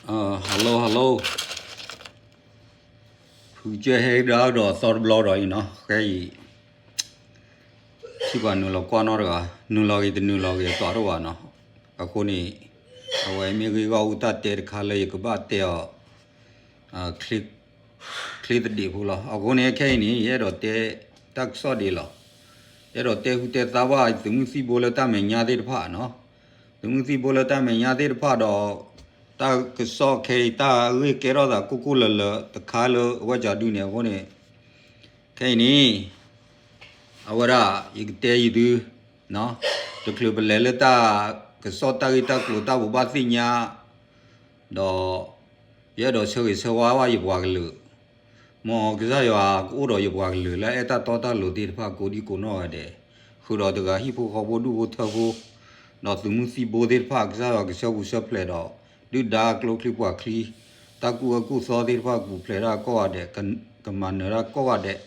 Hello hello, ဖုကစၢၢ်ဟဲကဒါဒီးသီတဘျီဒီးအံၤနီၤ, ခဲအံၤ ထံၣ်ပှၤနုာ်လီၤကွၢ်နီတဂၤ, နုာ်လီၤဂ့ၤတနုာ်လီၤဂ့ၤ အတီတအိၣ်ဘၣ်နီၤ. အဃိန့ၣ် အဝဲမ့ၢ်ဂ့ၢ်ဂီၢ်အူတၢ်တဲတခါလၢယကဘၣ်တဲအီၤ ချ့သဒံးဖိလီၤ. အဃိန့ၣ် ခဲအံၤန့ၣ် ယအဲၣ်ဒိးတဲတၢ်ကစီၣ်ဒ်လီၤ. ယအဲၣ်ဒိးတဲဟူတဲသါဘၣ် သုးမုၢ်သံၣ်ဘိလၢတၢ်မဲာ်ညါသ့ၣ်တဖၣ်နီၤ. သုးမုၢ်သံၣ်ဘိလၢတၢ်မဲာ်ညါသ့ၣ်တဖၣ်ဒီး တၢ်ကစီၣ်ခဲအံၤ တၢ်ဂ့ၢ်ကဲထီၣ်သးကိၢ်ကိၢ်လၢၤလၢၤတခါလၢအဝဲကၠီဒုန့ၣ် အဃိန့ၣ် ခဲအံၤန့ၣ် အဝဲဒၣ် ယကတဲယသု တချုးပလဲၤလၢတၢ်ကစီၣ်တၢ်ဂ့ၢ်တၢ်ကျိၤတၢ်ဘိးဘၣ်သ့ၣ်ညါ ဒီး ယအဲၣ်ဒိးဆၢဂ့ၤဆၢဝါဘၣ်ယပှၤကလုာ်, မ်ကစၢ်ယွၤကအိၣ်ဒီးယပှၤကလုာ်လၢအအဲၣ်တၢ်တီတၢ်လိၤသ့ၣ်တဖၣ်ကိးဒံကိးနီၢ်ဂၤဒဲး, ဃုာ်ဒီးတဂၤဟံၣ်ဖိဃီဖိဒူၣ်ဖိထၢဖိ, ဒီးသုးမုၢ်သံၣ်ဘိသ့ၣ်တဖၣ် ကစၢ်ယွၤကဆၢဂူာ်ဆၢဖျဲးဒီး ဒုၣ်ဒါကျိချံပှၤချံ တၢ်ကူၣ်အၢကူၣ်သီသ့ၣ်တဖၣ် ပူၤဖျဲးတၢ်ကိးဂၤဒဲး, ကမၤနၢၤတၢ်ကိးဂၤဒဲး,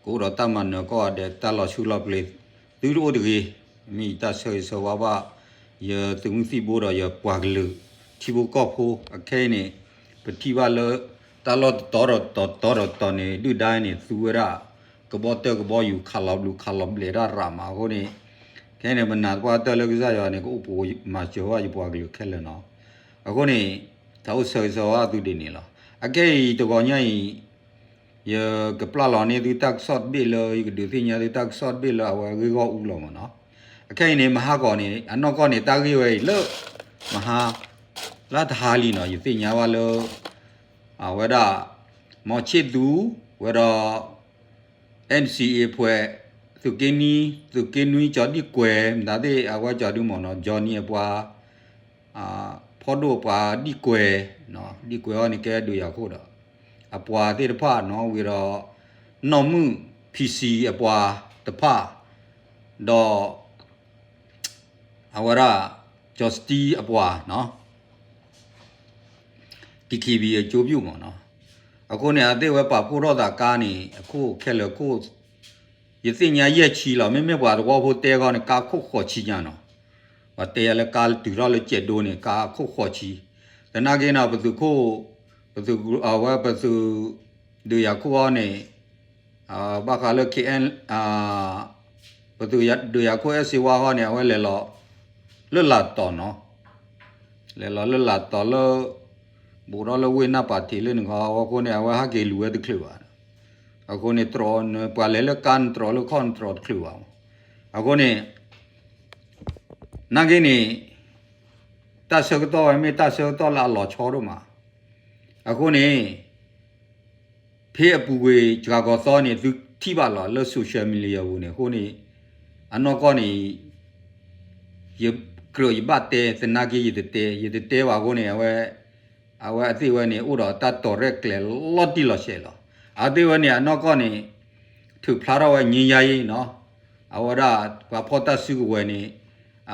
ကအိၣ်ဒီးတၢ်မၤနၢၤကိးဂၤဒဲး, တၢ်လီၤဆူလီၤပျ့ၤ သုတအိၣ်တဂ့ၤ, မ့ၢ်ယတၢ်ဆၢဂ့ၤဆၢဝါဘၣ် ယသုးမုၢ်သံၣ်ဘိဒီးယပှၤကလုာ် ထံဖိကီၢ်ဖိအခဲအံၤန့ၣ်, ပထံၣ်ဘၣ်လၢ တၢ်လီၢ်တတီၤဒီးတတီၤတတီၤန့ၣ် ဒုၣ်ဒါန့ၣ် သူဝဲဒၣ် ကဘီတၢၢ်ကဘီယူၤ ခးလီၤဘျူးခးလီၤဘျဲးတၢ်ရးမးအဃိန့ၣ်, ခဲအံၤန့ၣ် ပနာ်သပှၢ်တၢၢ်လၢကစၢ်ယွၤန့ၣ် ကအိၣ်ပိာ်မၤစၢၤဘၣ်ယပှၤကလုာ်ခဲလၢာ်နီၤ. အဃိန့ၣ် တၢ်အိၣ်ဆၢဂ့ၤဆၢဝါသုဒ်န့ၣ်လီၤ. အခဲအံၤတဂီၤညါအံၤ ယကပျၢ်လီၤန့ၢ်သုတၢ်ကစီၣ်တဘ့ၣ်လၢ ယကဒုးသ့ၣ်ညါသုတၢ်ကစီၣ်တဘ့ၣ်လၢအဝဲအဂ့ၢ်ဂီၢ်အူလီၤမးနီၤ. အခဲအံၤန့ၣ် မဟါကီးန့ၣ် အနီၢ်ကီၢ်န့ၣ် တၢ်ဂ့ၢ်ဝဲအံၤလၢ မဟါ လၢတဟါလံနီၤ ယသ့ၣ်ညါဘၣ်လၢ အဝဲဒၣ် မီၤဆ့ၣ်သူ ဝဲဒီး NCA အဖွဲ့ သုးက့နွံ သုးက့နွံကၠီဒံၣ်ကွဲၤ မတၤသ့ၣ်အဝဲကၠီဒုမးနီၤ Johnny အပှၤ ဖီဒိၣ်အပှၤဒံၣ်ကွဲၤ, ဒံၣ်ကွဲၤအီၤန့ၣ်ကဲဒုးယၤခိၣ်ဒီး အပှၤသ့ၣ်တဖၣ်နီၤ ဝံၤဒီး နီၢ်မုၣ် PC အပှၤတဖၣ် ဒီး အဝဲဒၣ် ကၠီစတံအပှၤနီၤ DKBA အကၠိပူၤမးနီၤ. အဃိန့ၣ် အသ့ၣ်ဝဲပာ်ဖှိၣ်ထီၣ်သးကါန့ၣ် အခိၣ်ခဲလၢာ်ခိၣ် ယသ့ၣ်ညါယဲၢ်ဆံလီၤ. မ့မ့ၢ်ပှၤသဝီဖိတဲခီန့ၣ် ကါခိၣ်ဃိးဆံညါနီၤ. ပှၤတဲယၤလၢကါတုၤထီၣ်လၢကဲးဒိန့ၣ် ကါခိၣ်ဃိးဆံ. သနာ်က့နီၤ ပသုးခိၣ် ပသုး အဝဲပသုး ဒုးယၤခိၣ်အီၤန့ၣ် ဘၣ်ဃးလၢ KN ပသုးဒုးယၤခိၣ်အဲၣ်စ့ဝါဃီန့ၣ် အဝဲလဲၤလီၤ လၢလာ်တီၤနီၤ. လဲၤလီၤလၢလာ်တီၤလၢ ဘူးထီၣ်လၢဝ့ၢ်နၢ်ပၤထံးလၢန့ၣ်ခီ အဃိန့ၣ် အဝဲဟးက့ၤလူၤဝဲတချုးဘၣ်. အဃိန့ၣ် တြီ ပှၤလဲၤလၢကါန့ၣ် တြီလၢခီၣ်န့ၣ် တြီတချုးဘၣ်. အဃိန့ၣ် နာ်က့န့ၣ် တၢ်ဆၢကတီၢ်ဝဲမ့ၢ်တၢ်ဆၢကတီၢ်လၢအလီၤဆီဒိၣ်မး. အဃိန့ၣ် ဖဲအပူၤကွံာ်စှၤကီၤသီန့ၣ် သုထံၣ်ဘၣ်လီၤလၢ social media ပူၤန့ၣ် အဃိန့ၣ် အနီၢ်ကီၢ်န့ၣ် ယကြၢးယဘၣ်တဲ သနာ်က့ယတတဲ ယတတဲဘၣ်အဃိန့ၣ် အဝဲ အဝဲအသ့ၣ်ဝဲန့ၣ် အိၣ်ဒီးတၢ်တီၤရဲၣ်ကျဲၤလီၤတံၢ်လီၤဆဲးလီၤ. အသ့ၣ်ဝဲန့ၣ် အနီၢ်ကီၢ်န့ၣ် ထုးဖျါထီၣ်ဝဲ ငြိမ်းချမ်းရေး နီၤ. အဝဲဒၣ် ပှၤဖီၣ်တၢ်စုကဝဲၤန့ၣ်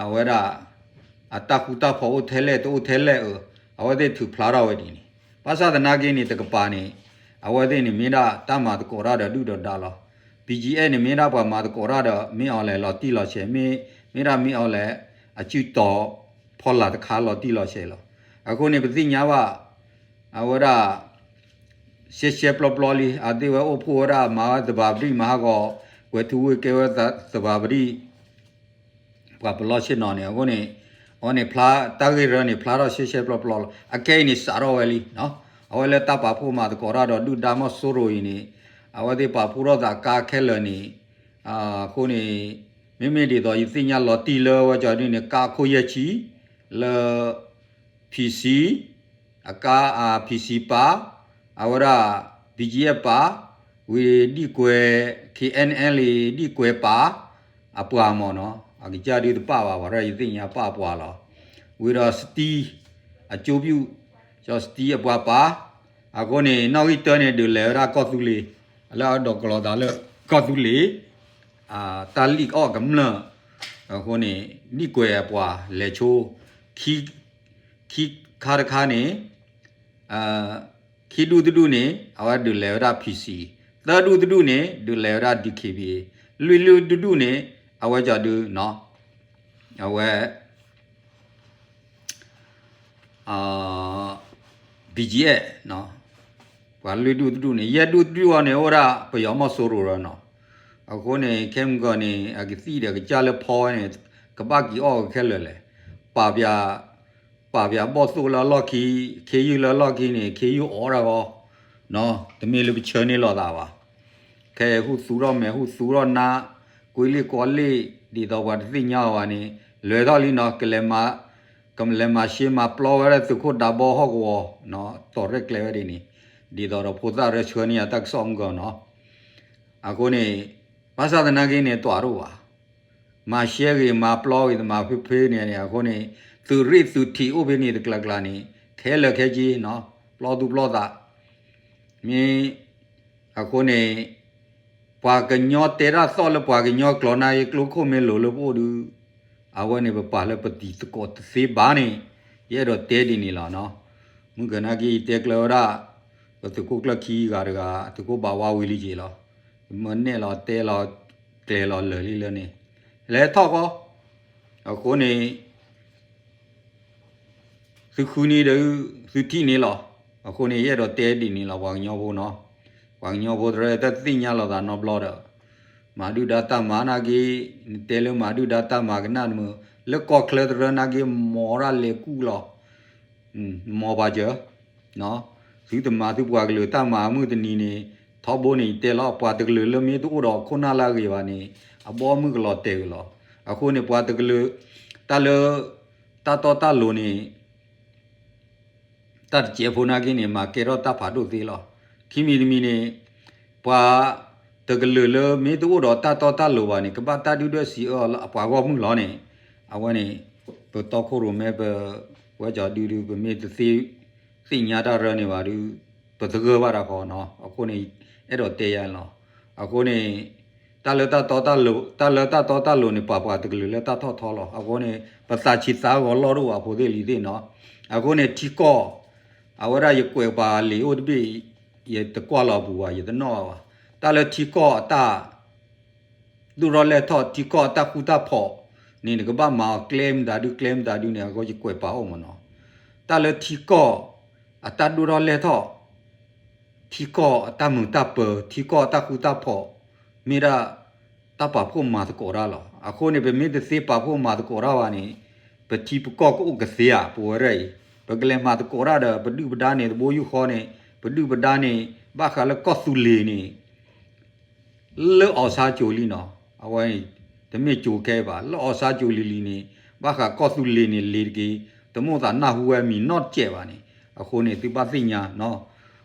အဝဲဒၣ် အတၢ်ဃူတၢ်ဖိးအိၣ်ထဲလဲၣ်တအိၣ်ထဲလဲၣ်အၢ အဝဲသ့ၣ်ထုးဖျါထီၣ်ဝဲဒ်န့ၣ်. ဘၣ်ဆၣ်သနာ်က့န့ၣ် တကပၤန့ၣ် အဝဲသ့ၣ်န့ၣ် မ့ၢ်ဒၣ်တၢ်မၤသကိးတၢ်ဒီးဒုၣ်ဒီးဒါလီၤ. BGF န့ၣ် မ့ၢ်ဒၣ်ပှၤမၤသကိးတၢ်ဒီး မ့ၢ်အီၤလဲၤလီၤတံၢ်လီၤဆဲး မ့ၢ်ဒၣ်မ့ၢ်အီၤလဲၤ အစုတီၤဖီလာ်တခါလီၤတံၢ်လီၤဆဲးလီၤ. အဃိန့ၣ် ပသ့ၣ်ညါဘၣ် အဝဲဒၣ် ရှဲရှဲပျီပျီလံ အသ့ၣ်ဝဲအိၣ်ဖှိၣ်ဝဲဒၣ်မၤဝဲသဘၤပဒံၣ်မၤဟးဂီၤ ကွဲၤထူဝ့ၢ်ကဲဝဲသဘၤပဒံၣ် ပှၤပလီၢ်ဆ့ၣ်နီၤန့ၣ် အဃိန့ၣ် အဝဲန့ၣ်ဖျါ တၢ်ဂ့ၢ်ရၢန့ၣ် ဖျါထီၣ်ရှဲရှဲပျီပျီလီၤ. အခဲအံၤန့ၣ် စးထီၣ်ဝဲလံ အဝဲလၢတၢ်ပာ်ဖှိၣ်မၤသကိးတၢ်ဒီးဒုၣ်ဒါမီၢ်စိရိၤအံၤန့ၣ် အဝဲသ့ၣ်ပာ်ဖှိၣ်ထီၣ်သးကါခဲလၢာ်န့ၣ် အဃိန့ၣ် မ့မ့ၢ်ဒ်သိးယသ့ၣ်ညါလီၤတံၢ်လၢဝဲကၠီဒုန့ၣ် ကါအခိၣ်ယဲၢ်ဆံ လၢ PC အကါ PC ပာ် အဝဲဒၣ် BGF ပာ် ဝံၤဒံၣ်ကွဲၤ KNLA ဒံၣ်ကွဲၤပာ် အပှၤမ့ၢ်နီၤ အကစၢ်ဒုတပာ်ဘၣ် ပှၤရၢယသ့ၣ်ညါပာ်ပှၤလီၤ. ဝံၤဒီးစတံ အကၠိပူၤ ကၠီစတံအပှၤပာ် အဃိန့ၣ် နီၣ်ဂံၢ်တၢန့ၣ် ဒုးလဲၤဝဲဒၣ်ကီၢ်သူလ့ၤ လၢအဒိးကလီၤသးလၢကီၢ်သူလ့ၤ တၢ်လံၣ်အီၣ်ကမျၢၢ် အဃိန့ၣ် ဒံၣ်ကွဲၤအပှၤလဲၤဆိ ခံ ခံခါတခါန့ၣ် ခံဒူၣ်တဒူၣ်န့ၣ် အဝဲဒုးလဲၤဝဲဒၣ် PC သၢဒူၣ်တဒူၣ်န့ၣ် ဒုးလဲၤဝဲဒၣ် DKBA လွံၢ်ဒူၣ်တဒူၣ်န့ၣ် အဝဲကၠီဒုနီၤ အဝဲ အ ပယီၤ ပှၤလွံၢ်ဒူၣ်တဒူၣ်န့ၣ် ယဲၢ်ဒူၣ်တဒူၣ်အံၤန့ၣ် အိၣ်ဒၣ်ပယီၤမီၢ်စိရိၤလီၤနီၤ. အဃိန့ၣ် ခဲမုၢ်ကီၢ်န့ၣ် အကသံၣ်ဒီးကစၢ်လၢဖီဝဲန့ၣ် ကဘၣ်က့ၤအီၣ်ခဲလၢာ်လဲၣ်. ပာ်ပ ပာ်ပဘီၣ်သိၣ်လၢအလီၢ်ခံ, ခ့ယုၢ်လၢအလီၢ်ခံန့ၣ် ခ့ယုၢ်အီၣ်ဒၣ်ဂီၢ်, တမ့ၢ်လၢပဆၢန့ၢ်လိာ်သးဘၣ်. ခဲအံၤဟူးသူထီၣ်မဲာ် ဟူးသူထီၣ်နါ, ကွ့လံၣ်ကွီလံၣ် ဒ်သိးပှၤတသ့ၣ်ညါအီၤဘၣ်န့ၣ် လဲၤထီၣ်လံနီၤ. ကလဲၤမၤ, ကလဲၤမၤရှဲမၤပျီဝဲဒၣ်သုးခိၣ်ဒးဘီဟီၣ်ကဝီၤ, တီၤရဲၣ်ကျဲၤဝဲဒ်န့ၣ်, ဒ်သိးဒီးဖိသၣ်ရဲၣ်ဆှၢန့ၢ်အတၢ်ကစီၣ်မုၢ်ကီၢ်နီၤ. အဃိန့ၣ် ဘၣ်ဆၣ်သနာ်က့န့ၣ် တၢ်တအိၣ်ဘၣ်. မၤရှဲဂ့ၤ မၤပျီဂ့ၤ တမၤဖဲဖဲန့ၣ်န့ၣ် အဃိန့ၣ် သုးရ့ၣ်သုးထံးအိၣ်ဖဲန့ၣ်တကျါကျါန့ၣ် ခဲလၢာ်ခဲဆ့နီၤ, ပျီသူၣ်ပျီသး မ့ၢ်, အဃိန့ၣ် ပှၤကညီတဲတၢ်သီၣ်လၢပှၤကညီကျိာ်နာ်က့ ကျိခိၣ်မ့ၢ်လိၤလၢပအိၣ်ဒုး, အဝဲန့ၣ်ပပာ်လၢပတံၤသကိးတသ့ဘၣ်န့ၣ် ယအဲၣ်ဒိးတဲဒ်န့ၣ်လီၤနီၤ. မုၢ်ကနၣ်က့ယတဲကျၢၤဝဲဒၣ် ပသုးခိၣ်ကျၢၢ်ခံဂၤတဂၤ သုးခိၣ်ဘၣ်ဝါဝံၤလံက့ၤလီၤ. မၢနဲၣ်လီၤတဲလီၤကျဲၤလီၤလၢာ်လံလၢန့ၣ် လဲၤထီၣ်ကီ အဃိန့ၣ် သုဃုန့ၣ်ဒီး သုထံၣ်န့ၣ်လီၤ. အဃိန့ၣ် ယအဲၣ်ဒိးတဲဒ်န့ၣ်လီၤ ပှၤကညီဖိနီၤ. ပှၤကညီဖိတရၢတၢ်သ့ၣ်ညါလိာ်သးနီတဘျီဒီး မၤဒုၣ်ဒါတၢ်မၤနာ်က့, နတဲလၢမၤဒုၣ်ဒါတၢ်မၤကနၣ်နမုာ်, လၢကီၢ်ချၢတရၢနာ်က့ မီၤဒၣ်လဲၤကူၣ်လီၤ. မီၤပာ်စၢၤ သုတမၤသုပှၤကလုာ်တၢ်မၤအမုၢ်တနံၤန့ၣ် ထီဘိန့ၣ် ယတဲလီၤ ပှၤတကလုာ်လၢမ့ၢ်တအိၣ်ဒီးခိၣ်နၢ်လၢအဂ့ၤဘၣ်န့ၣ် အဘီအမုၢ်ကလီၤတဲာ်က့ၤလီၤ. အဃိန့ၣ် ပှၤတကလုာ် တၢ်လၢ တၢ်တီတၢ်လိၤန့ၣ် တၢ်တစဲးဖိနာ်က့န့ၣ် မၤကဲထီၣ်တၢ်ဖးဒိၣ်သ့လီၤ. ခံမံၤတမံၤန့ၣ် ပှၤတကလုာ်လၢမ့ၢ်တအိၣ်ဒီးတၢ်တီတၢ်လိၤဘၣ်န့ၣ် ကဘၣ်တၢ်ဒုၣ်ဒွဲၣ်စံးအၢအီၤလၢအပှၤဂီၢ်မုၢ်လီၤန့ၣ်, အဝဲန့ၣ် ပတီခိၣ်ရိၣ်မဲ ပဝဲကီၤဒုဒု ပမ့ၢ်တသ့သ့ၣ်ညါတၢ်ရၢန့ၣ်ဘၣ်ဒု ပသဂၢၢ်ဘၣ်တၢ်ဃီနီၤ. အဃိန့ၣ် အဲၣ်ဒိးတဲယၤန့ၣ်လီၤ. အဃိန့ၣ် တၢ်လၢတၢ်တီတၢ်လိၤ, တၢ်လၢတၢ်တီတၢ်လိၤန့ၣ် ပှၤပှၤတကလုာ်လၢတၢ်ထီၣ်ထီလီၤ. အဃိန့ၣ် ပသးဆံးသးဂီၤလီၢ်တအိၣ်ဘၣ်ဖိသ့ၣ်လံၤသ့ၣ်နီၤ. အဃိန့ၣ် ထံကီၢ် အဝဲဒၣ်ယကွဲးပှၤလံာ်အိၣ်တဘ့ၣ် ယတကွၢ်လီၤအပူၤဘၣ် ယတနီၣ်ဘၣ်ဘၣ်. တၢ်လၢထံကီၢ်အတၢ် ဒိၣ်ထီၣ်လဲၢ်ထီၣ် ထံကီၢ်အတၢ်ဃူတၢ်ဖိးန့ၣ် နကဘၣ်မၤအီၤကျဲမတၤဒု ကျဲမတၤဒုန့ၣ် အဂီၢ်ယကွဲးပာ်အိၣ်မးနီၤ. တၢ်လၢထံကီၢ် အတၢ်ဒိၣ်ထီၣ်လဲၢ်ထီၣ် ထံကီၢ်အတၢ်မုာ်တၢ်ပၢၤ ထံကီၢ်အတၢ်ဃူတၢ်ဖိး မ့ၢ်ဒၣ် တၢ်ပာ်ဖှိၣ်မၤသကိးတၢ်လီၤ. အဃိန့ၣ် ပမ့ၢ်တသ့ပာ်ဖှိၣ်မၤသကိးတၢ်ဘၣ်န့ၣ် ပထံပကီၢ်ကအိၣ်ကသ့ဧါ ပဝဲဒၣ်အံၤ ပကလဲၤမၤသကိးတၢ်ဒီး ပဒုၣ်ပဒါန့ၣ် တဘိယူၢ်ဃီန့ၣ် ပဒုၣ်ပဒါန့ၣ် ဘၣ်ဃးလၢကီၢ်သူလ့ၤန့ၣ် လၢအီၣ်ဆါကၠိၤလံနီၤ, အဝဲ တမ့ၢ်ကၠိၤခဲအံၤဘၣ်, လၢအီၣ်ဆါကၠိၤလံၤလံၤန့ၣ် ဘၣ်ဃးကီၢ်သူလ့ၤန့ၣ် လ့ၤတက့ၤ, တမိၣ်သးနၢ်ဟူဝဲမံၤနီတစဲးဘၣ်န့ၣ်, အဃိန့ၣ် သုဘၣ်သ့ၣ်ညါနီၤ,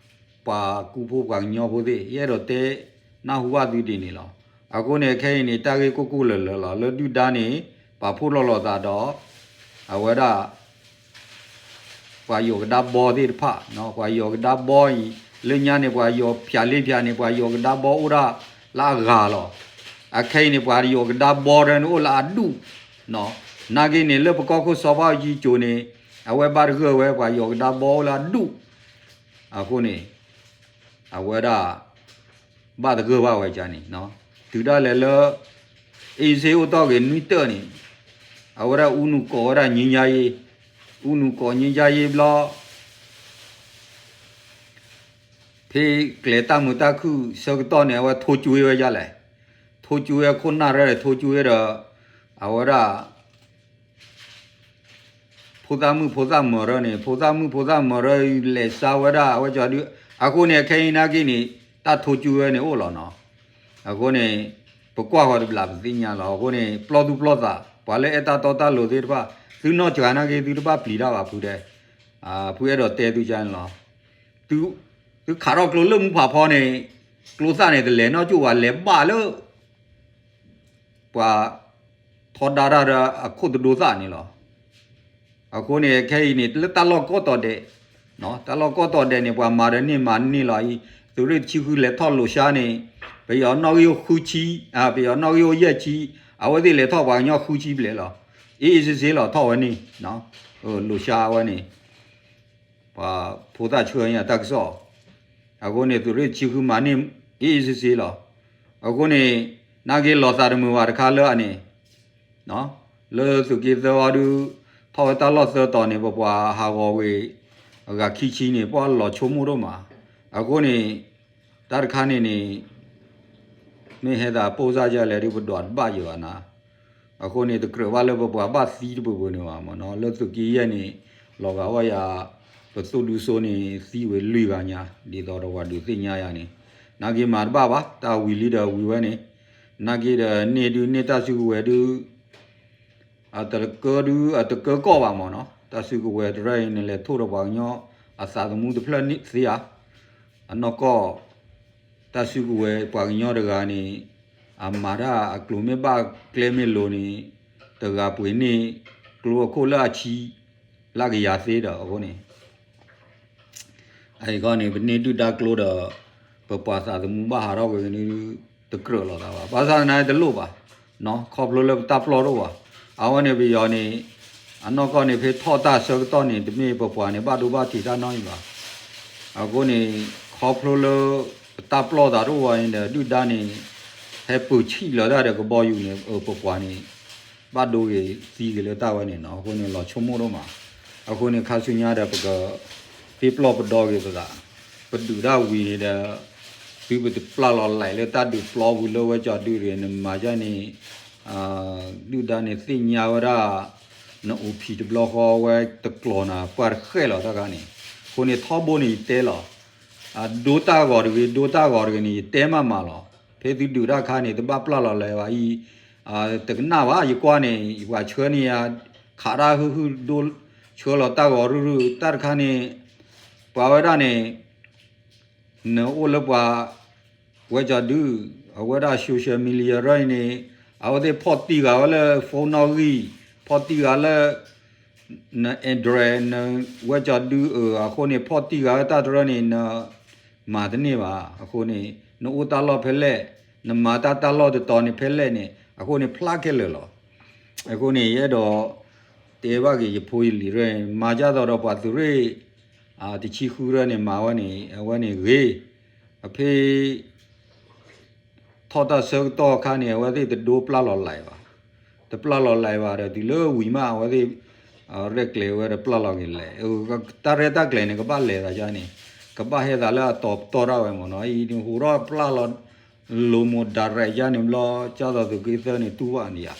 ပှၤကူဖိပှၤကညီဖိသ့ၣ် ယအဲၣ်ဒိးတဲ နၢ်ဟူဘၣ်သုဒ်န့ၣ်လီၤ. အဃိန့ၣ် ခဲအံၤန့ၣ် တၢ်ဂ့ၢ်ကိၢ်ကိၢ်လၢၤလၢၤလီၤ, လၢဒုၣ်ဒါန့ၣ် ပာ်ဖှိၣ်လီၤလိာ်သးဒီး အဝဲဒၣ် ပှၤယီၤကဒါဘီသ့ၣ်တဖၣ်, ပှၤယီၤကဒါဘီအံၤ လၢညါန့ၣ် ပှၤယီၤဖၠးလ့ဖၠးန့ၣ် ပှၤယီၤကဒါဘီအိၣ်ဒၣ်လၢအဂၤလီၤ. အခဲအံၤန့ၣ် ပှၤယီၤကဒါဘီဒၣ်န့ၣ်အိၣ်လၢအဒူၣ်, နာ်က့န့ၣ် လၢပကီၢ်ခိၣ်စီၤဘၣ်အူကၠံကၠိၤန့ၣ် အဝဲဘၣ်တဂၢၢ်ဝဲ ပှၤယီၤကဒါဘီအိၣ်လၢအဒူၣ်, အဃိန့ၣ် အဝဲဒၣ် ဘၣ်သဂၢၢ်ဘၣ်ဝဲကန့ၣ်, တုၤဒၣ်လဲာ်လၢ အ့စ့အိၣ်တီၢ်ဂ့ၤနွံတၢၢ်န့ၣ်, အဝဲဒၣ်အူနုာ်ကိးဝဲဒၣ် ငြိမ်းချမ်းရေး, အူနုာ်ကိး ငြိမ်းချမ်းရေး ဘျီ ဖဲကျဲၤတၢ်မုာ်တၢ်ခုၣ်ဆၢကတီၢ်န့ၣ် အဝဲထိကွ့ဝဲဒ်လဲၣ်, ထိကွ့ဝဲခိၣ်နၢ်ရၢ ထိကွ့ဝဲဒီး အဝဲဒၣ် ဖိသၣ်မုၣ်ဖိသၣ်မုၣ်ရၢန့ၣ် ဖိသၣ်မုၣ်ဖိသၣ်မုၣ်ရၢ လဲၤစါဝဲဒၣ် အဝဲကဒု, အဃိန့ၣ် အခဲအံၤနာ်က့န့ၣ် တၢ်ထိကွ့ဝဲန့ၣ်အိၣ်လီၤနီၤ. အဃိန့ၣ် ပကွၢ်ဃီၤတဘျီပသ့ၣ်ညါလီၤ. အဃိန့ၣ် ပျီသူၣ်ပျီသး ပှၤလၢအဲၣ်တၢ်တီတၢ်လိၤသ့ၣ်တဖၣ် သုနီၢ်စှၤနာ်က့ သုတဘၣ်ပျံၤတၢ်ဘၣ်ဖုဒဲး, ဖုအဲၣ်ဒိးတဲသုကန့ၣ်လီၤ. သုခးထီၣ်ကျိလၢမူဖးဖီန့ၣ် ကျိသၣ်န့ၣ်တလဲၤနီၢ်ကၠိၣ်ဘၣ် လဲၤဘၣ်လၢ ပှၤထီဒါတၢ်ဒီးအခိၣ်တဒိသၣ်န့ၣ်လီၤ. အဃိန့ၣ် ခဲအံၤန့ၣ် လၢတၢ်လီၢ်ကိးတီၤဒဲး, တၢ်လီၢ်ကိးတီၤဒဲးန့ၣ် ပှၤမၤဒီးန့ၢ်မၤန့ၢ်လီၤအံၤ, သုးရ့ၣ်တဆံဃုလဲၤထီၣ်လိာ်ဆါန့ၣ် ပယီၤနီၣ်ဂံၢ်အိၣ်ဃုဆံ, ပယီၤနီၣ်ဂံၢ်အိၣ်ယဲၢ်ဆံ, အဝဲသ့ၣ်လဲၤထီၣ်ပှၤကညီဃုဆံဘျဲၣ်လီၤ. အ့ၣ်အ့ၣ်စ့စ့လီၤထီၣ်ဝဲန့ၣ်, လိာ်ဆါဝဲန့ၣ် ပှၤဖိသၣ်ဆှၢန့ၢ်အတၢ်ကစီၣ်, အဃိန့ၣ် သုးရ့ၣ်တဆံဃုမၤန့ၢ် အ့ၣ်အ့ၣ်စ့စ့လီၤ. အဃိန့ၣ် နာ်က့လီၤသးတမုာ်ဘၣ်တခါလၢအန့ၣ်, လၢသုးက့သၢအီၤဒုး ထီၣ်ဝဲတၢ်လီၢ်သၢတီၤန့ၣ် ပပှၤဟးဂီၤဝ့ၤ အဂၤခံဆံန့ၣ် ပှၤလီၤဆိကမိၣ်ဒိၣ်မး. အဃိန့ၣ် တၢ်တခါန့ၣ်န့ၣ် မ့ၢ်ဟဲသးပိၢ်စၢ်ယဲလဲၣ်ဒုး ပဒွးတဘၣ်ယံၤဘၣ်နၤ. အဃိန့ၣ် တကြၢးဘၣ်လၢပပှၤဘၣ်သံတပူၤပူၤန့ၣ်ဘၣ်မ့ၢ်နီၤ. လၢသုးက့ယဲၢ်န့ၣ် လီၤဂာ်ဝဲယၤ ပသိၣ်ဒူစိန့ၣ် သံဝဲလွံၢ်ဂၤညါ ဒ်သိးဒီးပှၤဒုးသ့ၣ်ညါယၤန့ၣ် နာ်က့မၤတဘၣ်ဘၣ် တၢ်ဝံၤလံဒီးဝံၤဝဲန့ၣ် နာ်က့ဒီးန့ၢ်ဒုးန့ၢ်တၢ်စုကဝဲၤဒုး အတကၢဒုး အတကၢကီၢ်ဘၣ်မ့ၢ်နီၤ. တၢ်စုကဝဲၤတရၢအံၤန့ၣ် လဲၤထိၣ်ဒီးပှၤကညီအသးသမူတဖျၢၣ်န့ၣ်သ့ဧါ. အနီၢ်ကီၢ် တၢ်စုကဝဲၤပှၤကညီတဂၤန့ၣ် အမၤတၢ်အကျိၤမ့ၢ်ဘၣ်ကျဲမ့ၢ်လိၤန့ၣ် တဂၤပှ့ၤန့ၢ်ကျိအခိၣ်လၢအဆံ လၢကယၤသ့ဒီးအဃိန့ၣ် အအံၤခီန့ၣ် ပန့ၢ်ဒုၣ်ဒါကျိဒီး ပပှၤသးသမူဘၣ်ဟးထီၣ်ကွံာ်န့ၣ် တကြၢးလိာ်သးဘၣ်. ဘၣ်ဆၣ်သနာ်တလိၣ်ဘၣ်, ခီဖျိလၢပတၢ်ပျီၢ်တအိၣ်ဘၣ်. အဝဲန့ၣ်ပယီၤန့ၣ် အနီၢ်ကီၢ်န့ၣ် ဖဲထီၣ်တၢ်ဆၢကတီၢ်န့ၣ် တမ့ၢ်ပပှၤန့ၣ် ဘၣ်ဒိဘၣ်ထံးတၢ်နီတမံၤဘၣ်. အဃိန့ၣ် ခီဖျိလၢ ပတၢ်ပျီၢ်သးတအိၣ်ဘၣ်န့ၣ်ဒီး ဒုၣ်ဒါန့ၣ် ဟဲပၢၤဆံၣ်လီၤတၢ်ဒီးကဘီယူၤန့ၣ် ပပှၤန့ၣ် ဘၣ်ဒိဂ့ၤသံဂ့ၤလၢတၢ်ဝဲန့ၣ်နီၤ. အဃိန့ၣ် လီၤဆိကမိၣ်ဒိၣ်မး. အဃိန့ၣ် ခါဆူညါဒီး ပက သ့ပျီၢ်ပဒီဂ့ၤပသး, ပဒုးတၢ်ဝံၤန့ၣ်ဒီး သုပတပျၢ်လီၤလဲၤလၢတၢ်ဒုးပျီပူၤလၢဝဲကၠီၤဒုးတဂ့ၤ, နမၤဒ်န့ၣ် ဒုၣ်ဒါန့ၣ်သ့ၣ်ညါဝဲဒၣ် နအိၣ်ဖံးတဘျီဃီဝဲတကျိၤနၤ ပှၤတဃဲၣ်လီၤတၢ်ခါန့ၣ်. အဃိန့ၣ် ထီဘိန့ၣ်ယတဲလီၤ. ဒိတၢ်ဂီၤတဂ့ၤ ဒိတၢ်ဂီၤတဂ့ၤန့ၣ် ယတဲမးမးလီၤ. ဖဲသုဒုးတၢ်ခါန့ၣ် တဘၣ်ပျၢ်လီၤလဲၤဘၣ်အံၤ, တကနၣ်ဘၣ် ယကွၢ်န့ၣ် ပှၤဆှၢန့ၢ်ယၤ ခးတၢ်ဟုၣ်ဟုၣ်ဒိ ဆှၢလီၤတၢ်ဂီၤရုၢ်ရုၢ် တၢ်တခါန့ၣ် ပှၤဝဲဒၣ်န့ၣ် နအိၣ်လၢပှၤ ဝဲကၠီၤဒု အဝဲဒၣ် social media ရၢ်အံၤန့ၣ် အဝဲသ့ၣ်ဖီၣ်တံၢ်ဂၤဝဲလၢ phone နီၣ်ဂံၢ် ဖီၣ်တံၢ်ဂၤလၢ န address န ဝဲကၠီၤဒုအၢ အဃိန့ၣ် ဖီၣ်တံၢ်ဂၤဝဲတၢ်တရၢန့ၣ် န မၤတန့ၢ်ဘၣ်. အဃိန့ၣ် နအိၣ်တၢ်လီၢ်ဖဲလဲၣ်, နမၤတၢ်တၢ်လီၢ်တတီၤန့ၣ်ဖဲလဲၣ်န့ၣ် အဃိန့ၣ် ဖျါခဲလၢာ်လီၤ. အဃိန့ၣ် ယအဲၣ်ဒိး တဲဘၣ်က့ၤယဖိယလံၤရၢ် မၤဒ်သိးဒီးပှၤသုးရ့ၣ် တဆံဃုရၢ်န့ၣ် မၤဝဲန့ၣ် အဝဲန့ၣ်ဂ့ၤ, အဖဲ ထီၣ်တၢ်ဆၢကတီၢ်အခါန့ၣ် အဝဲသ့ၣ်တဒိပျၢ်လီၤလဲၤဘၣ်, တပျၢ်လီၤလဲၤဘၣ်ဒီး တုၤလၢဝံၤမး အဝဲသ့ၣ် ရဲၣ်ကျဲၤဝဲဒီးပျၢ်လီၤက့ၤလဲၤ, တၢ်ရဲၣ်တၢ်ကျဲၤန့ၣ် ကဘၣ်လဲၤသးယါန့ၣ်, ကဘၣ်ဟဲသးလၢအတီၤပတီၢ်ဒၣ်ဝဲမ့ၢ်နီၤ, အံၤန့ၣ် ဟူးထီၣ်ပျၢ်လီၤ လိၤမိၢ်ဒၣ်ရဲၣ်ယါန့ၣ်ဘျီ ကၢ်သိးသုးက့သၢန့ၣ် တူၢ်ဘၣ်န့ၣ်ယါ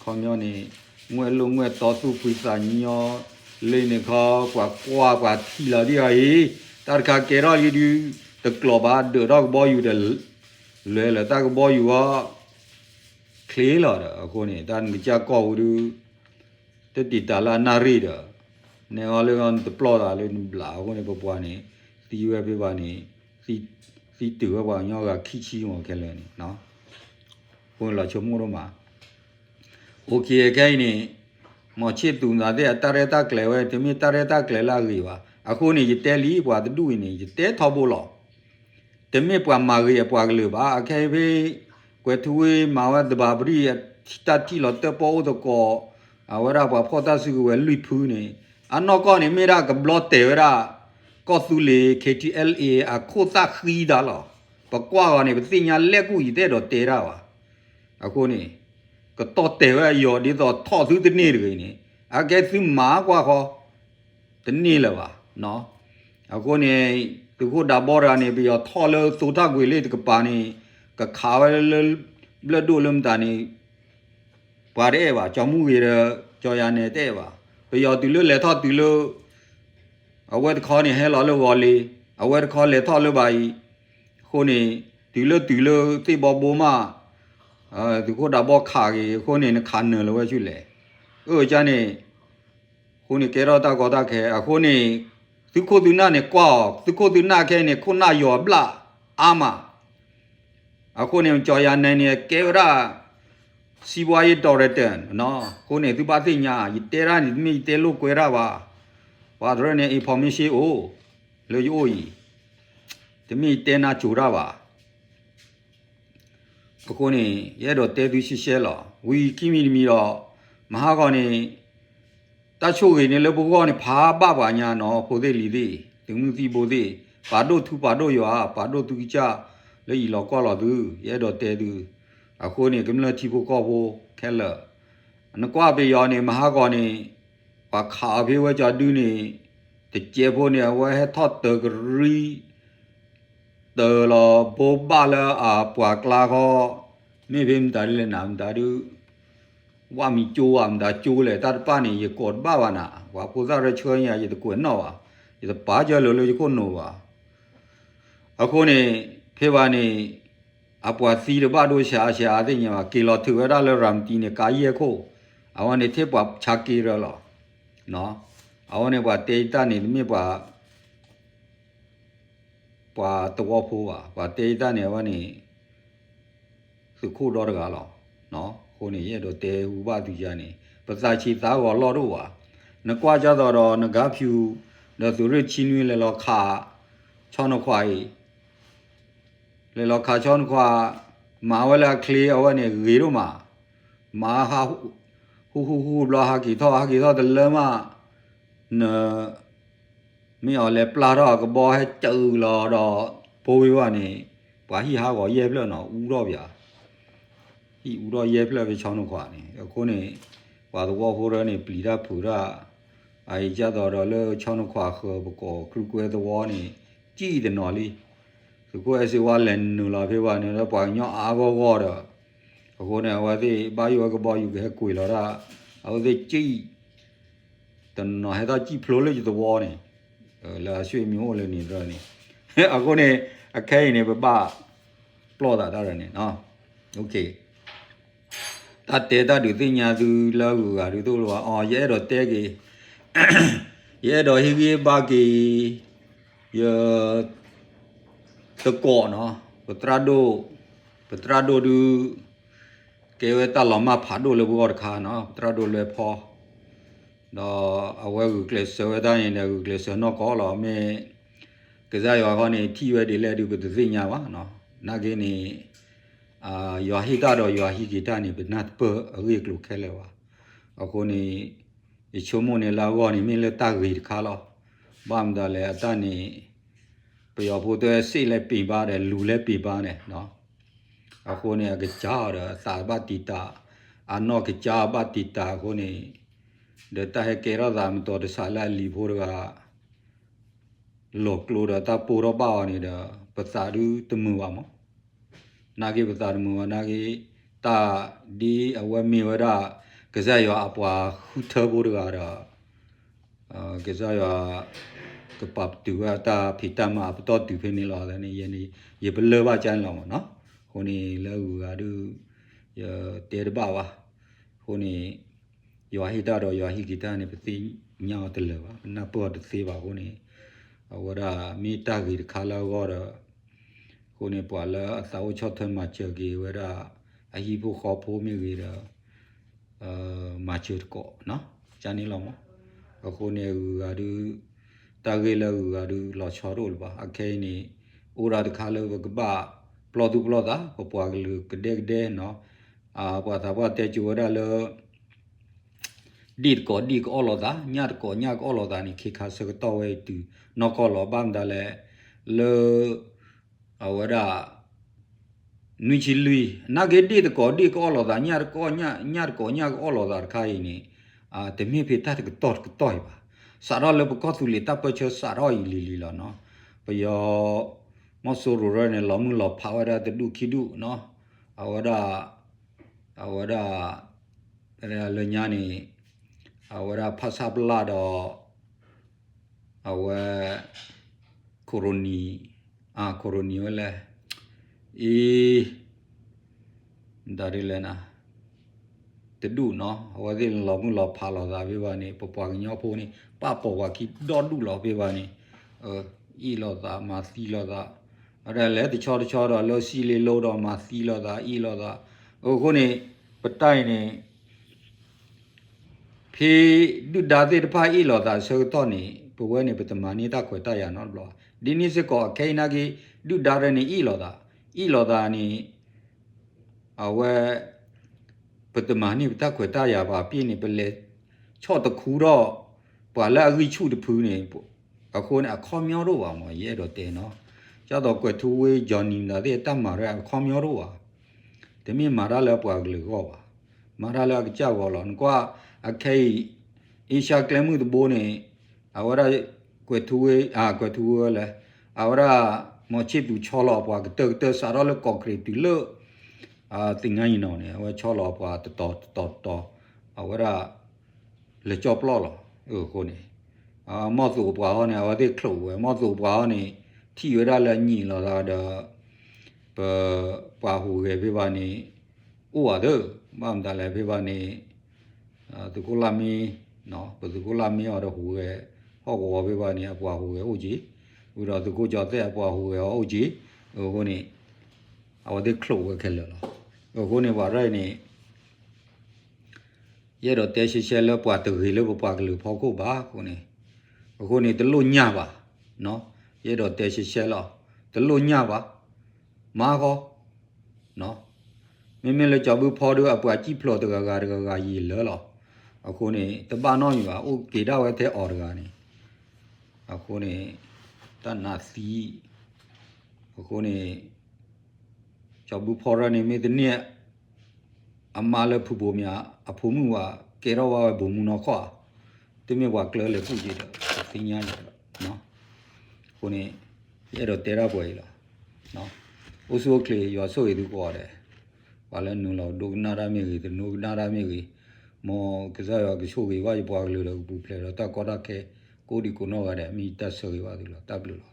ခီပညီန့ၣ် ငွဲၣ်လိာ်ငွဲၣ်တီသူၣ်ဖှံသးညီ လၢန့ၣ်ခီ ပှၤကွၢ်ပှၤထံၣ်လီၤဒ်အံၤ, တၢ်တခါကဲထီၣ်လံဒုး တကျိၤဘၣ် ဒၢးထီၣ်ကဘီယူၤဒီး လဲၤလၢတၢ်ကဘီယူၤအီၤ ချ့လီၤဒီး အဃိန့ၣ် တၢ်နကစၢ်ကီၢ်ပူၤဒုး တတံာ်တာ်လၢအနၣ်ရံၣ်ဒီး နဲအီၤလၢနတပျီၢ်သးလၢနဘျး အဃိန့ၣ် ပပှၤန့ၣ် သံဝဲဖဲဘၣ်န့ၣ် သံတုၤဝဲပှၤကညီဂၤခံဆံမ့ၢ်ခဲလၢာ်န့ၣ် အဃိန့ၣ်လီၤဆိကမိၣ်ဒိၣ်မး အိၣ်က့ၤခဲအံၤန့ၣ် မီၤဆ့ၣ်သူးနသ့ၣ်အတၢ်ရဲၣ်တၢ်ကျဲၤဝဲ တမ့ၢ်တၢ်ရဲၣ်တၢ်ကျဲၤလၢအဂ့ၤဘၣ်. အဃိန့ၣ် ယတဲလံပှၤတဒူၣ်အံၤန့ၣ် ယတဲထီဘိလီၤ. တမ့ၢ်ပှၤမၤဂ့ၤအပှၤကလုာ်ဘၣ်. အခဲအံၤဖဲ ကွဲၤထူဝ့မၤဝဲသဘၣ်ပရံၣ် ထံၣ်တၢ်ထံၣ်လီၤတၢၣ်ပီၣ်အိၣ်သကိး အဝဲဒၣ်ပှၤဖီၣ်တၢ်စုကဝဲၤလွံၢ်ဖုန့ၣ် အနီၢ်ကီၢ်န့ၣ် မ့ၢ်ဒၣ်ကဘျီတဲာ်ဝဲဒၣ် ကီၢ်သူလ့ၤ KTLA အခိၣ်သၣ်ဃံတၢ်လီၤ. ပကွၢ်ဂီၤန့ၣ် ပသ့ၣ်ညါလဲၣ်ကူၣ် ယတအဲၣ်ဒိးတဲတၢ်ဘၣ်. အဃိန့ၣ် ကတီၢ်တဲာ်ဝဲအယီၤဒ်သိးထီၣ်သုတန့ၢ်တဂ့ၤန့ၣ် အကဲသုမၤကွၢ်ဃီ တန့ၢ်လၢၤဘၣ်. အဃိန့ၣ် သုးခိၣ်ဒးဘီတဂၤန့ၣ် ပယီၤထီၣ်လၢသိထၣ်ကွံာ်လၢတကပၤန့ၣ် ကခးဝဲလၢ ဘျၢၣ်ဒိၣ်လၢမတၤန့ၣ် ပှၤတအဲၣ်ဘၣ်, ကၠီမူဂ့ၤဒီး ကၠီယၤနဲၤတအဲၣ်ဘၣ်. ပယီၤတုၤလၢလဲၤထီၣ်တုၤလၢ အဝဲတခီန့ၣ်ဟဲလီၤလၢဂီၤလ့ၤ, အဝဲတခီလဲၤထီၣ်လၢဘၣ်အံၤ, အဃိန့ၣ် တုၤလၢတုၤလၢသ့ၣ်ဘီဘိမး သုးခိၣ်ဒးဘီခးက့ၤ အဃိန့ၣ် နခးနၢၤလၢၤဝဲဆူလဲၣ်. အၢ ကန့ၣ် အဃိန့ၣ် ကဲထီၣ်တၢ်ကီတၢ်ခဲ အဃိန့ၣ် သုးခိၣ်သုးနၢ်န့ၣ်ကွၢ်အီၤ သုးခိၣ်သုးနၢ်ခဲအံၤန့ၣ် ခိၣ်နၢ်ယီၤဘျၣ်အါမး. အဃိန့ၣ် ကၠီယၤနဲၤန့ၣ် ကဲဝဲဒၣ် စီးပွားရေးဒါရိုက်တာ အဃိန့ၣ် သုဘၣ်သ့ၣ်ညါ ယတဲတၢ်န့ၣ် တမ့ၢ်ယတဲလိာ်ကွဲတၢ်ဘၣ်. ပှၤတရၢန့ၣ် information အိၣ် လၢယအိၣ်အံၤ တမ့ၢ်ယတဲနါစိၤတၢ်ဘၣ်. အဃိန့ၣ် ယအဲၣ်ဒိးတဲသုရှဲရှဲလီၤ. ဝံၤခံမံၤတမံၤဒီး မဟါဂီၤန့ၣ် တၢ်ဆိၣ်ဂ့ၤန့ၣ်လၢပဂီၢ်န့ၣ် ဖးဘၣ်ပှၤညါနီၤ ဖိသ့ၣ်လံၤသ့ၣ် သုးမုၢ်သံၣ်ဘိသ့ၣ် ပာ်ဒိၣ်ထူပာ်ဒိၣ်ယွၤ ပာ်ဒိၣ်သုကစၢ်လၢအံၤလီၤကွၢ်လီၤသု ယအဲၣ်ဒိးတဲသု. အဃိန့ၣ် ကမျၢၢ်ထံဖိကီၢ်ဖိခဲလၢာ် နကွၢ်ပယီၤန့ၣ် မဟါဂီၤန့ၣ် ပှၤခးအီၤဖဲဝဲကၠီဒုန့ၣ် တကဲဖိန့ၣ် အဝဲဟဲထီၣ်တၢၤကရံၣ် တၢၤလီၤဘိဘၣ်လၢအပှၤကျါဃီ, မ့ၢ်ဖဲမတၤဒ်လဲၣ်နၤ မတၤဒုး ဝၣ်မံၤကၠိဧါ မတၤကၠိလဲၣ် တၢ်တပၣ်န့ၣ် ယကိးတဘၣ်ဘၣ်နၤ, ပှၤဖိသၣ်ရဲၣ်ဆှၢညါ ယတကွဲးနီၣ်ဘၣ်, ယတပာ်ကၢလိာ်လၢယခိၣ်နူာ်ဘၣ်. အဃိန့ၣ် ဖဲဘၣ်န့ၣ် အပှၤသံတဘၣ်ဒိဆးဆးသ့ၣ်ညါဘၣ်, က့ၤလီၤထုးဝဲဒၣ်လၢရၤမတံန့ၣ် ကါယဲၢ်ခိၣ်, အဝဲန့ၣ်ထဲပှၤဆါက့ရၢလီၤ. အဝဲန့ၣ်ပှၤတဲယတၢ်န့ၣ် တမ့ၢ်ပှၤ ပှၤသဝီဖိဘၣ်, ပှၤတဲယတၢ်န့ၣ် အဝဲန့ၣ် သုးခိၣ်ဒီတဂၤလီၤ. အဃိန့ၣ် ယအဲၣ်ဒိးတဲဟူဘၣ်သုယၤန့ၣ် ပသးဆံးသးဂီၤလီၢ်တအိၣ်ဘၣ်. နကွၢ်ကၢ်သိးဒီး နကါဖၠူ ဒီးသုးရ့ၣ်ဆံနွံလဲၤလီၤခး ဆီနခွးအံၤ လဲၤလီၤခးဆီနခွး, မၤဝဲလၢအချ့အဝဲန့ၣ်ဂ့ၤဒိၣ်မး, မၤ ဟူဟူဟူဘျီဟးက့ၤထီၣ် ဟးက့ၤထီၣ်တလၢမး, န မ့ၢ်အီၤလဲၤပျၢ်ထီၣ်အကဘီဟဲစၢလီၤဒီး ဖိဝ့ၤဝဲန့ၣ် ပှၤဟံၣ်ဟးဂီၤယဲၢ်ဖျၢၣ်နီၤ အူထီၣ်ပၠး, ဟံၣ်အူထီၣ်ယဲၢ်ဖျၢၣ်ဖဲဆီနခွးန့ၣ်. အဃိန့ၣ် ပှၤသဝီဖိရၢန့ၣ် ပျံၤတၢ်ဖုးတၢ်, အအံၤကၢ်သိးဒီးလၢဆီနခွးဃၢၤပကိး ကြုၢ်ကွဲသဝီန့ၣ် စံၣ်တနီၤလံ. သုးခိၣ်အဲၣ်စ့ဝါလဲၤနုာ်လီၤဖဲဘၣ်န့ၣ် လၢပှၤကညီအါဂီၢ်ဂီၢ်ဒီး အဃိန့ၣ် အဝဲသ့ၣ်ဘၣ်ယိၣ်ဝဲကဘီယူၤကဟဲကွံာ်လီၤတၢ်, အဝဲသ့ၣ်စံၣ် တနီၤဟဲထီၣ်စံၣ်ဖျိလၢယသဝီန့ၣ်, လၢအဆွေမျိုးအိၣ်လၢန့ၣ်တရၢန့ၣ်, အဃိန့ၣ် အခဲအံၤန့ၣ် ပဘၣ်ပျီၢ်သးတၢ်ရၢန့ၣ်, တၢ်တဲတၢ်ဒုးသ့ၣ်ညါသုလၢအဂုၤအဂၤဒုးတအိၣ်လၢၤဘၣ်အီၤ, ယအဲၣ်ဒိးတဲက့ၤ, ယအဲၣ်ဒိးဟ့ၣ်ဂံၢ်ဘါက့ၤ ယ သကိးနီၤ, ပသရၣ်ဒိၣ်, ပသရၣ်ဒိၣ်ဒုး ကဲဝဲတၢ်လီၤမၢ်ဖးဒိၣ်လၢပဂီၢ်တခါနီၤ, ပသရၣ်ဒိၣ်လွဲဖီ, ဒီးအဝဲဂုာ်ကျဲးစၢးဝဲတၢ်န့ၣ်ဒီး ဂုာ်ကျဲးစၢးနီၢ်ကီၢ်လီၤ, မ့ၢ်ကစၢ်ယွၤဃီန့ၣ် ထံၣ်ဝဲဒ်လဲၣ်ဒုး ပတသ့ၣ်ညါဘၣ်နီၤ, နာ်က့န့ၣ် ယွၤဟ့ၣ်တၢ်ဒီးယွၤဟံးက့ၤတၢ်န့ၣ် ပနၢ်တပၢၢ်အဂ့ၢ်အကျိၤခဲလၢာ်ဘၣ်. အဃိန့ၣ် ယဆိကမိၣ်န့ၣ်လၢအဂီၢ်န့ၣ် မ့ၢ်လၢတၢ်ဂ့ၤတခါလီၤ. ဘၣ်မတၤလဲၣ် အတၢ်န့ၣ် ပယီၤဖိတဲ စ့ၣ်လဲၣ်ပ့ၤဘါဒီး လူၤလဲၣ်ပ့ၤဘါန့ၣ်, အဃိန့ၣ် အကစၢ်အီၤဒီး အသးဘၣ်တံာ်တာ်, အနီၢ်ကစၢ်ဘၣ်တံာ်တာ်အဃိန့ၣ်, ဒီးတၢ်ဟဲကဲထီၣ်သးမတီၤတဆးလၢအလံၤဖိတဂၤ လီၤကျိဒီးတၢ်ပိၢ်ထီၣ်ဘၣ်အီၤန့ၣ်ဒီး ပသးဒုးတမုာ်ဘၣ်မး. နာ်က့ပသးတမုာ်ဘၣ် နာ်က့ တၢ်ဒ်အဝဲမ့ၢ်ဝဲဒၣ် ကစၢ်ယွၤအပှၤဃုထၢဖိတဂၤဒီး ကစၢ်ယွၤ ကပာ်ပတုာ်ဝဲတၢ်ဖံးတၢ်မၤအပတီၢ်တုၤဖဲန့ၣ်လီၤန့ၣ် ယပလၢၢ်ဘၣ်ကၢန့ၣ်လီၤမးနီၤ. အဃိန့ၣ် လၢအဂုၤအဂၤဒုး ယတဲတဘၣ်ဘၣ်. အဃိန့ၣ် ယွၤဟ့ၣ်တၢ်ဒီးယွၤဟံးက့ၤတၢ်န့ၣ် ပသ့ၣ်ညါအီၤတလၢာ်ဘၣ်, ပနၢ်ပၢၢ်အီၤတသ့ဘၣ်အဃိန့ၣ်, အဝဲဒၣ်မ့ၢ်တၢ်ဂ့ၤတခါလၢအဂီၢ်ဒီး အဃိန့ၣ် ပှၤလၢအသးအိၣ်ဆီၣ်ထွဲမၤစၢၤက့ၤဝဲဒၣ် အဟံၣ်ဖိဃီဖိမ့ၢ်ဂ့ၤဒီး မၤစၢၤတကိး ကန့ၣ်လီၤမး. အဃိန့ၣ် အဂုၤအဂၤဒုး တၢ်ဂ့ၢ်လၢအဂုၤအဂၤဒုး လီၤဆီတအိၣ်လၢၤဘၣ်. အခဲအံၤန့ၣ် အိၣ်ဒၣ်တခါလၢပကဘၣ်ပျီၢ်သူၣ်ပျီၢ်သး ပပှၤကလုာ်ကဒဲကဒဲနီၤ, ပှၤသးပှၢ်တဲကၠိဝဲဒၣ်လၢ ဒ့ၣ်တကိးဒ့ၣ်ကအီၣ်လိာ်သး, ညၣ်တကိးညၣ်ကအီၣ်လိာ်သးန့ၣ် ခ့ခါဆၢကတီၢ်ဝဲအံၤတုၤနီၢ်ကီၢ်လီၤ. ဘၣ်မတၤလဲၣ်, လၢ အဝဲဒၣ် နွံဆံလွံၢ် နာ်က့ဒ့ၣ်တကိးဒ့ၣ်ကအီၣ်လိာ်သး, ညၣ်တကိးညၣ် ညၣ်တကိးညၣ်ကအီၣ်လိာ်သးတခါအံၤန့ၣ်, တမ့ၢ်ဖဲတၢ်တကတီၢ်တကတီၢ်အံၤဘၣ်. စးထီၣ်လၢပကီၢ်သူလ့ၤတၢ်ပၢဆှၢစးထီၣ်အံၤလံၤလံၤလီၤနီၤ. ပယီၤ မီၢ်စိရိၤရၢန့ၣ် လီၤမုၢ်လီၤဖးဝဲဒၣ်တဒူၣ်ခံဒူၣ်နီၤ. အဝဲဒၣ် အဝဲဒၣ် လၢညါန့ၣ် အဝဲဒၣ်ဖဆပလဒီး အဝဲ ခိၣ်ရိၣ်နံၤ ခိၣ်ရိၣ်နံၤဝဲလဲၣ် အံၤ မတၤဒ်လဲၣ်နၤ တဒူၣ်နီၤ အဝဲသ့ၣ်လီၤမုၢ်လီၤဖးလိာ်သးဖဲဘၣ်န့ၣ် ပပှၤကညီဖိန့ၣ် ပာ်ပိာ်ပှၤခံဒီဒူၣ်လီၤဖဲဘၣ်န့ၣ် အ့ၣ်လိာ်သး မၤသံလိာ်သး အဝဲဒၣ်လဲၤတဆီတဆီဒီးလၢစံလ့ၤလိဒီးမၤသံလိာ်သး အ့ၣ်လိာ်သး အဃိန့ၣ် ပတၢ်အံၤန့ၣ် ဖဲဒုၣ်ဒါသ့ၣ်တဖၣ်အ့ၣ်လိာ်သးအဆၢကတီၢ်န့ၣ် ပဝဲန့ၣ် ပတမၤန့ၢ်တၢ်ခွဲးတၢ်ယာ်နီတဘျီဘၣ်. ဒ်န့ၣ်စ့ၢ်ကီး အခဲအံၤနာ်က့ ဒုၣ်ဒါရၢန့ၣ်အ့ၣ်လိာ်သး အ့ၣ်လိာ်သးန့ၣ် အဝဲ ပတမၤန့ၢ်ပတၢ်ခွဲးတၢ်ယာ်ဘၣ် ပ့ၢ်န့ၣ် ပလဲၤဆီၣ်တခူထီၣ် ပှၤလၢအဂံၢ်ဆူၣ်တဖုန့ၣ် အဃိန့ၣ် အခီပညီတအိၣ်ဘၣ်မး ယအဲၣ်ဒိးတဲနီၤ. ကၢ်သိးကွဲးထူဝ့ Johnny မတၤသ့ၣ် တၢ်မၤရၢအခီပညီတအိၣ်ဘၣ်. တမ့ၢ်မၤတၢ်လၢပှၤကလုာ်အဂီၢ်ဘၣ်. မၤတၢ်လၢအကစၢ်အဂီၢ်လီၤ. နကွၢ် အခဲအံၤ အ့ရှါကျဲမုၢ်တဘိန့ၣ် အဝဲဒၣ် ကွဲၤထူဝ့ ကွဲၤထူဝ့ဝဲလဲၣ်, အဝဲဒၣ် မီၤဆ့ၣ်သူးဆီလီၤအပှၤကတၢၢ်ကတၢၢ် စးထီၣ်လၢကီၢ်ခရံာ်တုၤလၢ သ့ၣ်ညါအံၤနီၤန့ၣ် အဝဲဆီလီၤအပှၤတတီၤတတီၤတတီၤ အဝဲဒၣ် လဲၤကၠီပျီၣ်လီၤ. အဃိန့ၣ် မီၢ်သိးအပှၤဟီန့ၣ် အဝဲသ့ၣ်ချိးဝဲ မီၢ်သိးအပှၤဟီန့ၣ် ထံၣ်ဝဲဒၣ်လၢအညံးလီၤသးဒီး ပပှၤဟူးဂဲၤဖဲဘၣ်န့ၣ် အိၣ်ဝဲသ့ၣ် ဘၣ်မတၤလဲၣ်ဖဲဘၣ်န့ၣ် သုးခိၣ်လၢ်မ့ၢ် ပသုးခိၣ်လၢ်မ့ၢ်အီၤဒီးဟူးဂဲၤ ဟီၣ်ကဝီၤဖဲဘၣ်န့ၣ် အပှၤဟူးဂဲၤအိၣ်က့ၤ, ဝံၤဒီးသုးခိၣ်ကၠီၤသဲၣ်အပှၤဟူးဂဲၤအီၤအိၣ်က့ၤ, အဃိန့ၣ် အဝဲသ့ၣ်ချိးဝဲခဲလၢာ်လီၤ. အဃိန့ၣ် ပှၤရဲၣ်န့ၣ် ယအဲၣ်ဒိးတဲရှဲရှဲလၢပှၤတဂ့ၤလၢပပှၤကလုာ်ဖီခိၣ်ဘၣ်အဃိန့ၣ်, အဃိန့ၣ် တလိၣ်ညၣ်ဘၣ်, ယအဲၣ်ဒိးတဲရှဲရှဲလီၤ, တလိၣ်ညၣ်ဘၣ်, မၤဃီ, မ့မ့ၢ်လၢကၠီၤဘုဖီဒီးအပှၤစံၣ်ဖျိးတဂၤဂၤတဂၤဂၤယံာ်လၢာ်လီၤ. အဃိန့ၣ် တဘၣ်နီတမံၤဘၣ် အိၣ်က့ၤဒၣ်ဝဲထဲအီၤတဂၤန့ၣ်, အဃိန့ၣ် တၢ်နးသံ အဃိန့ၣ် ကၠီၤဘုဖီရဲၣ်န့ၣ် မ့ၢ်တန့ၢ် အမါလၢဖုဘိးမၠး အဖိမုၣ်ဝဲ ကဲထီၣ်ဘၣ်ဝဲဘိးမုၢ်နီၢ်ခီၣ်ဧါ, တမ့ၢ်ပှၤကျၢလဲၤကူၣ်က့ၤဒီး သ့ၣ်ညါန့ၣ်ဒီး, အဃိန့ၣ် ယအဲၣ်ဒိးတဲဒၣ်ပှဲၤအံၤလီၤ. အိၣ်ဆူၣ်အိၣ်ချ့ ယွၤဆိၣ်ဂ့ၤသုကိးဂၤဒဲး, ပှၤလၢနုာ်လီၤဒိကနၣ်တၢ်မ့ၢ်ဂ့ၤ တနုာ်ကနၣ်တၢ်မ့ၢ်ဂ့ၤ, မ်ကစၢ်ယွၤကဆိၣ်ဂ့ၤဘၣ်ယပှၤကလုာ်ဒီးကပူၤဖျဲးဒီးတၢ်ကီတၢ်ခဲ ကိးဒံကိးနီၢ်ဂၤဒဲး မ့ၢ်ယတၢ်ဆၢဂ့ၤဘၣ်သုလီၤ. တၢ်ဘျုးလီၤ.